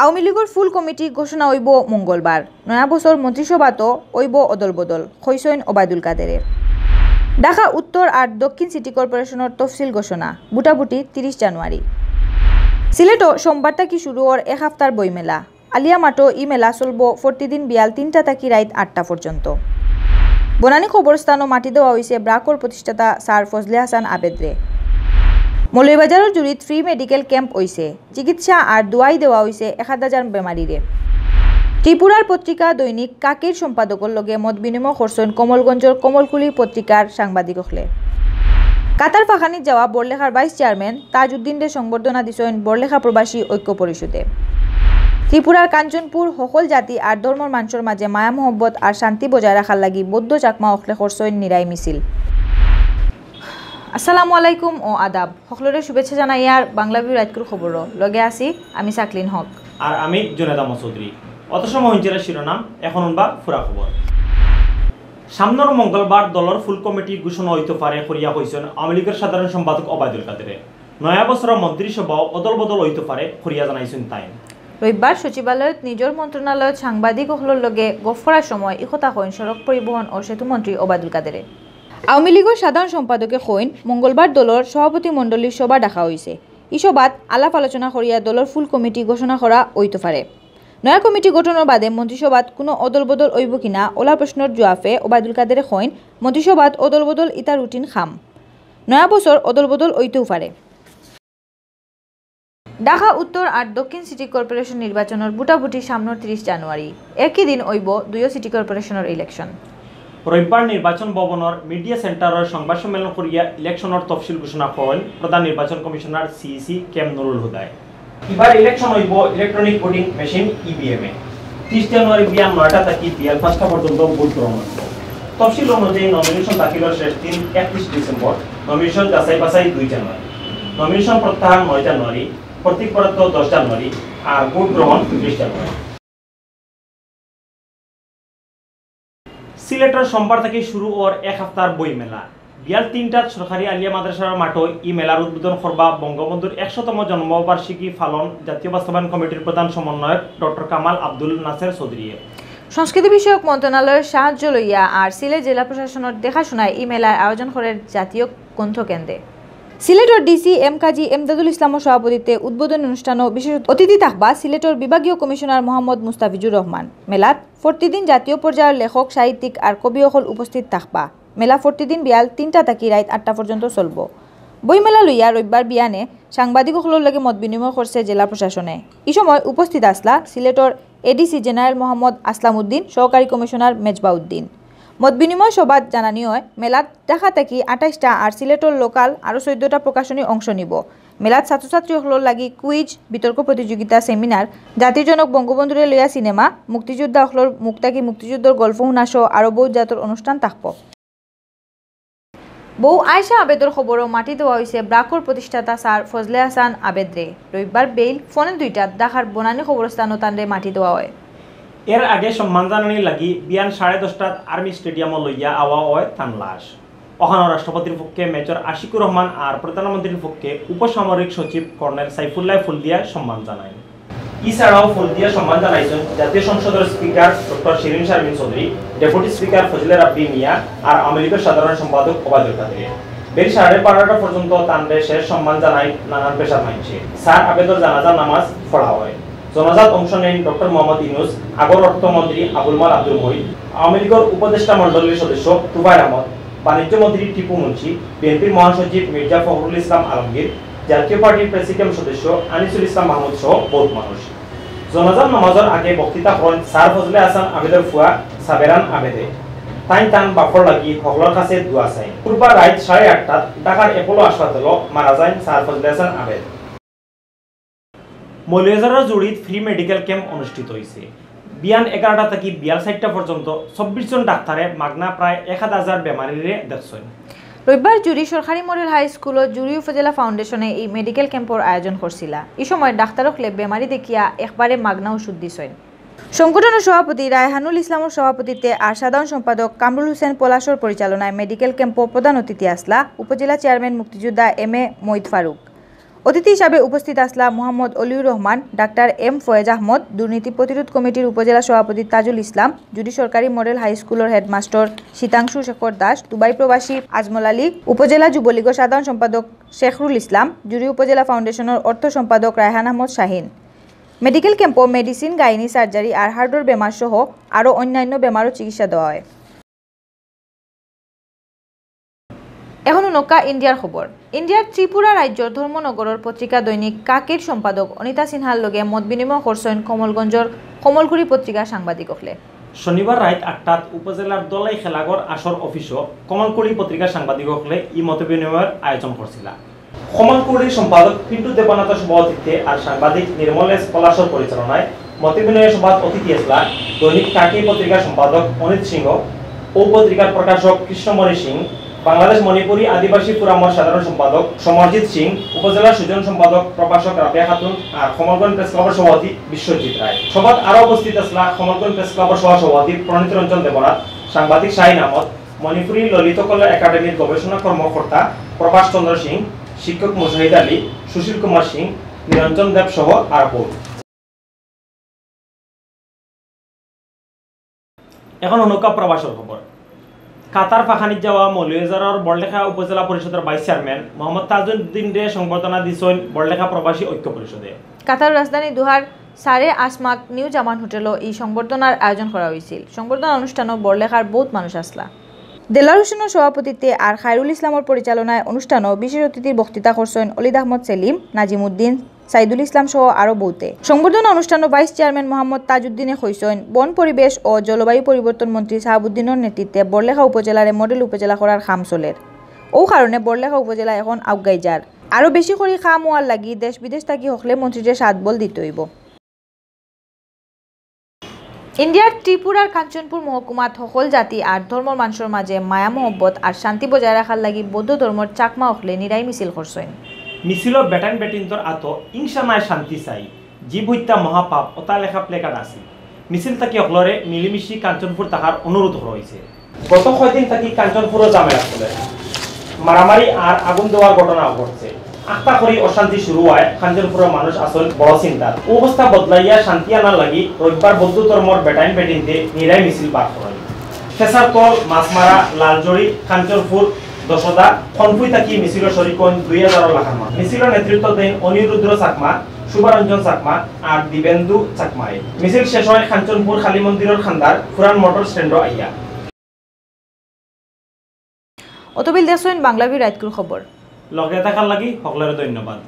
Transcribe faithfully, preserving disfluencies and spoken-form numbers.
আওয়ামী লীগর ফুল কমিটি ঘোষণা অইবো মঙ্গলবার। নয়া বছর মন্ত্রিসভাত অইবো অদলবদল, কইছইন ওবায়দুল কাদেরে। ঢাকা উত্তর আর দক্ষিণ সিটি কর্পোরেশনর তফসিল ঘোষণা, ভোটাভুটি তিরিশ জানুয়ারি। সিলেটো সোমবার থাকি শুরু অর এক হাপ্তার বইমেলা। আলিয়া মাঠো ই মেলা চলবো প্রতিদিন বিয়াল তিনটা থাকি রাইত আটটা পর্যন্ত। বনানী কবরস্থানো মাটি দেওয়া অইছে ব্রাকর প্রতিষ্ঠাতা স্যার ফজলে হাসান আবেদরে। মৌলভীবাজারর জুড়িত ফ্রি মেডিকেল ক্যাম্প অইছে। চিকিৎসা আর দোয়াই দেওয়া অইছে এক হাজার বেমারিরে। ত্রিপুরার পত্রিকা দৈনিক কাকের সম্পাদকর লগে মত বিনিময় করছইন কমলগঞ্জর কমলকুলি পত্রিকার সাংবাদিক অকলে। কাতার ফাখানিত যাওয়া বড়লেখার ভাইস চেয়ারম্যান তাজউদ্দিনরে সংবর্ধনা দিছইন বড়লেখা প্রবাসী ঐক্য পরিষদে। ত্রিপুরার কাঞ্চনপুর হকল জাতি আর ধর্মর মানষর মাঝে মায়া মহব্বত আর শান্তি বজায় রাখার লাগি বৌদ্ধ চাকমা অকলে করছইন নিরাই মিছিল। আসসালামু আলাইকুম ও আদাব। হকলরে শুভেচ্ছা জানাইয়ার বাংলা ভিউ রাইতকুর খবরো। লগে আছি আমি সাকলিন হক। আর আমি জুনেদ আহমদ চৌধুরী। অত সময় হুনছিলা শিরোনাম, এখন হুনবা পুরা খবর। সামনর মঙ্গলবার দলর ফুল কমিটি ঘোষণা অইতো পারে করিয়া কইছইন আওয়ামী লীগর সাধারণ সম্পাদক ওবায়দুল কাদেরে। নয়া বছরো মন্ত্রিসভাও অদলবদল অইতো পারে করিয়া জানাইছইন তাইন। রবিবার সচিবালয়ত নিজর মন্ত্রণালয়ত সাংবাদিক অকলর লগে গফ করার সময় ই কথা কইন সড়ক পরিবহন ও সেতু মন্ত্রী ওবায়দুল কাদেরে। আওয়ামী লীগর সাধারণ সম্পাদকে কইন, মঙ্গলবার দলর সভাপতি মণ্ডলীর সভা ডাকা অইছে। ই সভাত আলাপ আলোচনা করিয়া দলর ফুল কমিটি ঘোষণা করা অইতো পারে। নয়া কমিটি গঠনর বাদে মন্ত্রিসভাত কুনু অদলবদল অইবো কিনা অলা প্রশ্নর জুয়াফে ওবায়দুল কাদেরে কইন, মন্ত্রিসভাত অদলবদল ইতা রুটিন কাম। নয়া বছর অদলবদল অইতেও পারে। ঢাকা উত্তর আর দক্ষিণ সিটি কর্পোরেশন নির্বাচনর ভোটাভুটি সামনর তিরিশ জানুয়ারি। একই দিন অইবো দুইও সিটি কর্পোরেশনর ইলেকশন। রবিবার নির্বাচন ভবনর মিডিয়া সেন্টারর সংবাদ সম্মেলন করিয়া ইলেকশনর তফসিল ঘোষণা করইন প্রধান নির্বাচন commissioner CEC K M Nurul হুদায়। ইবার ইলেকশন অইবো ইলেকট্রনিক ভোটিং মেশিন, ইভিএম এ। তিরিশ জানুয়ারি বিয়ান নয়টা থাকি বিয়াল পাঁচটা পর্যন্ত ভোট গ্রহণ অইবো। তফসিল অনুযায়ী নমিনেশন দাখিলর শেষ দিন একত্রিশ ডিসেম্বর, নমিনেশন যাচাই বাছাই দুই জানুয়ারি, নমিনেশন প্রত্যাহার নয় জানুয়ারি, প্রতীক বরাদ্দ দশ জানুয়ারি, আর ভোট গ্রহণ তিরিশ জানুয়ারি। সিলেটর সোমবার থাকি শুরু অর এক হাপ্তার বই মেলা। বিয়াল তিনটাত সরকারি আলিয়া মাদ্রাসার মাঠো ই মেলার উদ্বোধন করবা বঙ্গবন্ধুর একশোতম জন্মবার্ষিকী পালন জাতীয় বাস্তবায়ন কমিটির প্রধান সমন্বয়ক ডক্টর কামাল আব্দুল নাসের চৌধুরীয়ে। সংস্কৃতি বিষয়ক মন্ত্রণালয়র সাহায্য লইয়া আর সিলেট জেলা প্রশাসনর দেখাশোনায় ই মেলার আয়োজন করের জাতীয় গ্রন্থকেন্দ্রে। সিলেটর ডিসি এম কাজী এমদাদুল ইসলামর সভাপতিত্বে উদ্বোধনী অনুষ্ঠানো বিশেষ অতিথি থাকবা সিলেটর বিভাগীয় কমিশনার মোহাম্মদ মুস্তাফিজুর রহমান। মেলাত প্রতিদিন জাতীয় পর্যায়র লেখক, সাহিত্যিক আর কবি অকল উপস্থিত থাকবা। মেলা প্রতিদিন বিয়াল তিনটা থাকি রাইত আটটা পর্যন্ত চলবো। বইমেলা লইয়া রবিবার বিয়ানে সাংবাদিক অকলর লগে মত বিনিময় করছে জেলা প্রশাসনে। ই সময় উপস্থিত আছলা সিলেটর এডিসি জেনারেল মোহাম্মদ আসলাম উদ্দিন, সহকারী কমিশনার মেজবা উদ্দিন। মত বিনিময় সভাত জানানি অয়, মেলাত ঢাকা থাকি আঠাইশটা আর সিলেটর লোকাল আরও চৌদ্দটা প্রকাশনী অংশ নিবো। মেলাত ছাত্রছাত্রী অকলর লাগি কুইজ, বিতর্ক প্রতিযোগিতা, সেমিনার, জাতির জনক বঙ্গবন্ধুরে লইয়া সিনেমা, মুক্তিযোদ্ধা অকলর মুখ থাকি মুক্তিযুদ্ধর গল্প হুনা সহ আরও বউত জাতর অনুষ্ঠান থাকবো। বউ আয়েশা আবেদর কবরো মাটি দেওয়া অইছে ব্রাকর প্রতিষ্ঠাতা স্যার ফজলে হাসান আবেদরে। রবিবার বেইল পৌনে দুইটাত ঢাকার বনানী কবরস্থানো তানরে মাটি দেওয়া অয়। এর আগে সম্মান জানানির লাগি বিয়ান সাড়ে দশটাত আর্মি স্টেডিয়ামো লইয়া আওয়া অয় তান লাশ। অখানো রাষ্ট্রপতির পক্ষে মেজর আশিকুর রহমান আর প্রধানমন্ত্রীর পক্ষে উপসামরিক সচিব কর্নেল সাইফুল্লায় ফুল দিয়া সম্মান জানাইন। এছাড়াও ফুল দিয়া সম্মান জানাইছইন জাতীয় সংসদর স্পিকার ডক্টর শিরীন শারমিন চৌধুরী, ডেপুটি স্পিকার ফজলে রাব্বি মিয়া আর আওয়ামী লীগর সাধারণ সম্পাদক ওবায়দুল কাদেরে। বেইল সাড়ে বারোটা পর্যন্ত তানরে শেষ সম্মান জানাইন নানান পেশার মানষে। স্যার আবেদর জানাজার নামাজ পড়া অয়। জানাজাত অংশ নেইন ডক্টর মোহাম্মদ ইউনুস, আগর অর্থমন্ত্রী আবুল মাল আব্দুল মুহিত, আওয়ামী লীগর উপদেষ্টা মণ্ডলীর সদস্য তুফাইল আহমদ, বাণিজ্য মন্ত্রী টিপু মুন্সি, বিএনপির মহাসচিব মির্জা ফখরুল ইসলাম আলমগীর, জাতীয় পার্টির প্রেসিডিয়াম সদস্য আনিসুল ইসলাম মাহমুদ সহ বউত মানুষ। জানাজার নামাজর আগে বক্তৃতা করইন স্যার ফজলে হাসান আবেদর ফুয়া সাবেরান আবেদে। তাইন তান বাফর লাগি হকলর কাছে দোয়া চাইন। বুধবার রাইত সাড়ে আটটাত ঢাকার অ্যাপোলো হাসপাতালো মারা যাইন স্যার ফজলে হাসান আবেদ। মৌলভীবাজারর জুড়িত ফ্রি মেডিকেল ক্যাম্প অনুষ্ঠিত অইছে। বিয়ান এগারোটা থাকি বিয়াল চারটা পর্যন্ত চব্বিশ জন ডাক্তারে মাগনা প্রায় এক হাজার বেমারিরে দেখছইন। রবিবার জুড়ি সরকারি মডেল হাই স্কুলো জুড়ি উপজেলা ফাউন্ডেশনে এই মেডিকেল ক্যাম্পর আয়োজন করছিলা। ই সময় ডাক্তার অকলে বেমারি দেখিয়া একবারে মাগনা ওষুধ দিছইন। সংগঠনর সভাপতি রায়হানুল ইসলামর সভাপতিত্বে আর সাধারণ সম্পাদক কামরুল হোসেন পলাশর পরিচালনায় মেডিকেল ক্যাম্পো প্রধান অতিথি আছলা উপজেলা চেয়ারম্যান মুক্তিযোদ্ধা এম এ মঈদ ফারুক। অতিথি হিসাবে উপস্থিত আছলা মোহাম্মদ অলিউর রহমান, ডাক্তার এম ফয়েজ আহমদ, দুর্নীতি প্রতিরোধ কমিটির উপজেলা সভাপতি তাজুল ইসলাম, জুড়ি সরকারি মডেল হাই স্কুলর হেডমাস্টার শীতাংশু শেখর দাস, দুবাই প্রবাসী আজমল আলী, উপজেলা যুবলীগর সাধারণ সম্পাদক শেখরুল ইসলাম, জুড়ি উপজেলা ফাউন্ডেশনর অর্থ সম্পাদক রায়হান আহমদ শাহিন। মেডিকেল ক্যাম্পো মেডিসিন, গাইনি সার্জারি আর হার্টর বেমার সহ আরও অন্যান্য বেমারও চিকিৎসা দেওয়া হয়। এখন হুনউক্কা ইন্ডিয়ার খবর। ইন্ডিয়ার ত্রিপুরা রাজ্যর ধর্মনগরর পত্রিকা দৈনিক কাকের সম্পাদক অনিতা সিনহার লগে মত বিনিময় করছইন কমলগঞ্জর কমলকুড়ি পত্রিকার সাংবাদিক অকলে। শনিবার রাইত আটটাত উপজেলার দলাই খেলাঘর আসর অফিসো কমলকুড়ি পত্রিকার সাংবাদিক অকলে ই মতবিনিময়র আয়োজন করছিলা। কমলকুড়ির সম্পাদক পিন্টু দেবনাথর সভাপতিত্বে আর সাংবাদিক নির্মল এস পলাশর পরিচালনায় মতবিনিময় সভাত অতিথি আছলা দৈনিক কাকি পত্রিকার সম্পাদক অনিত সিংহ, ঔ পত্রিকার প্রকাশক কৃষ্ণমণি সিং, বাংলাদেশ মণিপুরী আদিবাসী ফোরামর সাধারণ সম্পাদক সমরজিৎ সিং, উপজেলা সুজন সম্পাদক প্রভাষক রাবেয়া খাতুন আর কমলগঞ্জ প্রেস ক্লাবর সভাপতি বিশ্বজিৎ রায়। সভাত আরো উপস্থিত আছলা কমলগঞ্জ প্রেস ক্লাবর সহসভাপতি প্রণীত রঞ্জন দেবনাথ, সাংবাদিক শাহিন আহমদ, মণিপুরী ললিত কলা একাডেমির গবেষণা কর্মকর্তা প্রভাষ চন্দ্র সিং, শিক্ষক মুজাহিদ আলী, সুশীল কুমার সিং, নিরঞ্জন দেব সহ আর বহুত। এখন হুনউক্কা প্রবাসর খবর। কাতার ফাখানিত যাওয়া মৌলভীবাজারর বড়লেখা উপজেলা পরিষদর ভাইস চেয়ারম্যান মোহাম্মদ তাজউদ্দিনরে সংবর্ধনা দিছইন বড়লেখা প্রবাসী ঐক্য পরিষদে। কাতার রাজধানী দোহার সারে আসমাক নিউ জামান হোটেলো ই সংবর্ধনার আয়োজন করা অইছিল। সংবর্ধনা অনুষ্ঠানো বড়লেখার বহুত মানুষ আছলা। দেলার হোসেনর সভাপতিত্বে আর খায়রুল ইসলামর পরিচালনায় অনুষ্ঠানো বিশেষ অতিথির বক্তৃতা করছইন অলিদ আহমদ সেলিম, নাজিমুদ্দিন, সাইদুল ইসলাম সহ আরো বহুতে। সংবর্ধনা অনুষ্ঠানো ভাইস চেয়ারম্যান মোহাম্মদ তাজউদ্দিনে কইছইন, বন পরিবেশ ও জলবায়ু পরিবর্তন মন্ত্রী শাহাবুদ্দিনর নেতৃত্বে বড়লেখা উপজেলারে মডেল উপজেলা করার কাম চলের। ও কারণে বড়লেখা উপজেলা এখন আউগাই যার। আরো বেশি করি কাম অওয়ার লাগি দেশ বিদেশ থাকি হকলে মন্ত্রীরে সাত বল দিতে অইবো। ইন্ডিয়ার ত্রিপুরার কাঞ্চনপুর মহকুমাত হকল জাতি আর ধর্মর মানষর মাঝে মায়া মহব্বত আর শান্তি বজায় রাখার লাগি বৌদ্ধ ধর্মর চাকমা অকলে নিরাই মিছিল করছইন। মিছিলো বেটাইন বেটিন্তর আতো ইংসা নাই শান্তি চাই, জীব হত্যা মহাপাপ অতা লেখা প্লেকার্ড আছে। মিছিল থাকি হকলরে মিলিমিশি কাঞ্চনপুর থাকার অনুরোধ করা অইছে। গত কয়দিন থাকি কাঞ্চনপুরো ঝামেলা চলের, মারামারি আর আগুন দেওয়ার ঘটনা ঘটছে। আখতা করি অশান্তি শুরু অয়, কাঞ্চনপুরর মানুষ আছইন বড় চিন্তাত। অবস্থা বদলাইয়া শান্তি আনার লাগি রবিবার বৌদ্ধ ধর্মর বেটাইন বেটিন্তে নিরাই মিছিল বার করইন। ফেসারতল, মাছমারা, লালজড়ি, কাঞ্চনপুর, দশদা, খনফুই থাকি মিছিলো শরিক অইন দুই হাজারর লাখান মানুষ। মিছিলো নেতৃত্ব দেইন অনিরুদ্র চাকমা, শুভারঞ্জন চাকমা আর দিবেন্দু চাকমায়। মিছিল শেষ অয় কাঞ্চনপুর কালী মন্দিরর খান্দার পুরান মোটর স্ট্যান্ডো আইয়া। অতবিল দেখছইন বাংলা ভিউ রাইতকুর খবর। লগে থাকার লাগি হকলরে ধন্যবাদ।